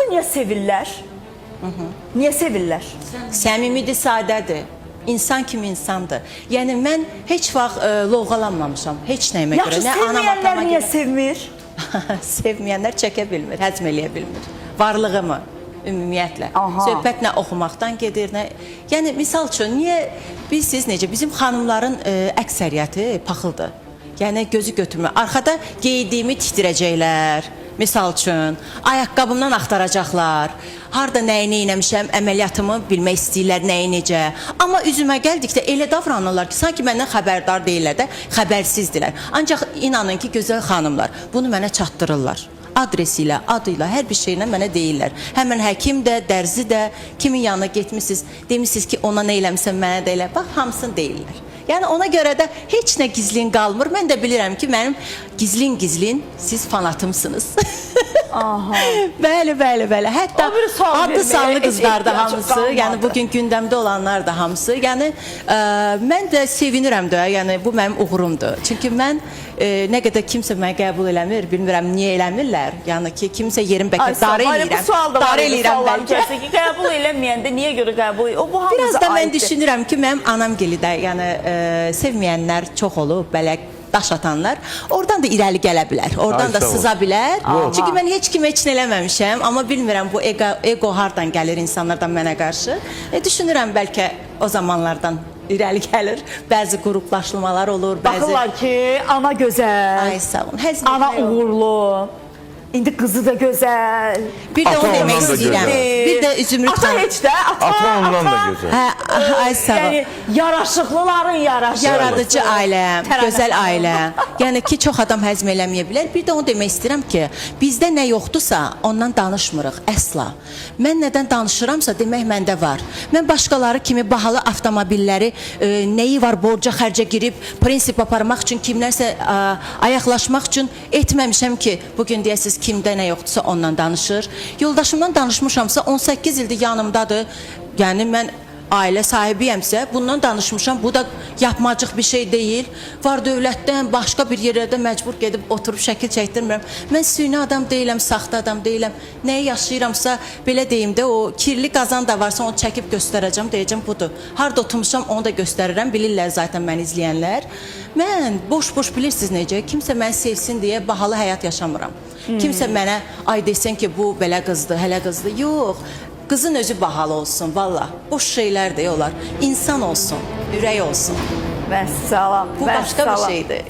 Bunu niyə sevirlər? Niyə sevirlər? Səmimidir, sadədir. İnsan kimi insandır. Yəni mən heç vaxt lovğalanmamışam heç nəyimə Yaxşı, görə. Nə anam, sevməyənlər atama niyə görə. sevmir? Sevməyənlər çəkə bilmir, həzm eləyə bilmir. Varlığımı ümumiyyətlə. Aha. Söhbət nə oxumaqdan gedir, nə... Yəni misal üçün niyə bilirsiz necə bizim xanımların əksəriyyəti paxıldır. Yəni gözü götürmür. Arxada geydiyimi tikdirəcəklər. Misal üçün, ayaqqabımdan axtaracaqlar. Harda nəyi neynəmişəm, əməliyyatımı bilmək istəyirlər, nəyi necə. Amma üzümə gəldikdə elə davranırlar ki, sanki məndən xəbərdar deyillər də, xəbərsizdirlər. Ancaq inanın ki, gözəl xanımlar bunu mənə çatdırırlar. Adresi ilə, adı ilə, hər bir şeylə mənə deyirlər. Həmən həkim də, dərzi də, kimin yanına getmisiniz, demisiniz ki, ona nə eləmisən, mənə də elə. Bax, hamısını deyirlər. Yəni ona görə də heç nə gizlin qalmır. Mən də bilirəm ki, mənim gizlin-gizlin siz fanatımsınız. Aha. Bəli, bəli, bəli. Hətta O bir sual adlı verməyə sanlı heç qızlar da ehtiyacım hamısı, qalmadı. yəni bugün gündəmdə olanlar da hamısı. Yəni mən də sevinirəm də, yəni bu mənim uğurumdur. Çünki mən nə qədər kimsə məni qəbul eləmir, bilmirəm niyə eləmirlər. Yəni ki, kimsə yerim bəlkə Ay, sağ ol. dar Ay, Bu eləyirəm. sual da var Dar idi eləyirəm sualların bəlkə. içərisində ki, qəbul eləməyəndə niyə görə qəbul? O bu hamımıza Biraz da mən aiddir. düşünürəm ki, mənim anam gili də, yəni sevməyənlər çox olub, belə daş atanlar. Oradan da irəli gələ bilər. Oradan Ay, da sağ ol. sıza bilər. Yox. Çünki mən heç kimə heç nə eləməmişəm, amma bilmirəm bu ego hardan gəlir insanlardan mənə qarşı. Düşünürəm bəlkə o zamanlardan irəli gəlir. Bəzi qruplaşmalar olur, bəzi Baxırlar ki, ana gözəl, Ay sağ olun. Həzm ana etmək olur. uğurlu. İndi qızı da gözəl. Bir də Ata onu demək ondan da istəyirəm. gözəl. Bir də Zümrüd Ata xanım. heç də, ata, Ata ondan da gözəl. Hə, ay sağ ol. Yəni yaraşıqlıların yaraşıqlısı. Yaradıcı ailə, Tərəfə. gözəl ailə. Yəni ki, çox adam həzm eləməyə bilər. Bir də onu demək istəyirəm ki, bizdə nə yoxdursa, ondan danışmırıq əsla. Mən nədən danışıramsa, demək məndə var. Mən başqaları kimi bahalı avtomobilləri nəyi var borca xərcə girib prinsip aparmaq üçün kimlərsə ayaqlaşmaq üçün etməmişəm ki, bu gün deyəsiz kimdə nə yoxdursa ondan danışır. Yoldaşımdan danışmışamsa 18 ildir yanımdadır. Yəni mən ailə sahibiyəmsə, bundan danışmışam. Bu da yapmacıq bir şey deyil. Var dövlətdən başqa bir yerlərdə məcbur gedib oturub şəkil çəkdirmirəm. Mən süni adam deyiləm, saxta adam deyiləm. Nəyi yaşayıramsa, belə deyim də, o kirli qazan da varsa onu çəkib göstərəcəm, deyəcəm budur. Harda oturmuşam onu da göstərirəm. Bilirlər zaten məni izləyənlər. Mən boş-boş bilirsiniz necə, kimsə məni sevsin deyə bahalı həyat yaşamıram. Kimsə mənə ay desin ki, bu belə qızdır, hələ qızdır. Yox. Qızın özü bahalı olsun valla. Boş şeylər də onlar. İnsan olsun, ürək olsun. Vəssalam. Bu başqa bir vəssalam. şeydir.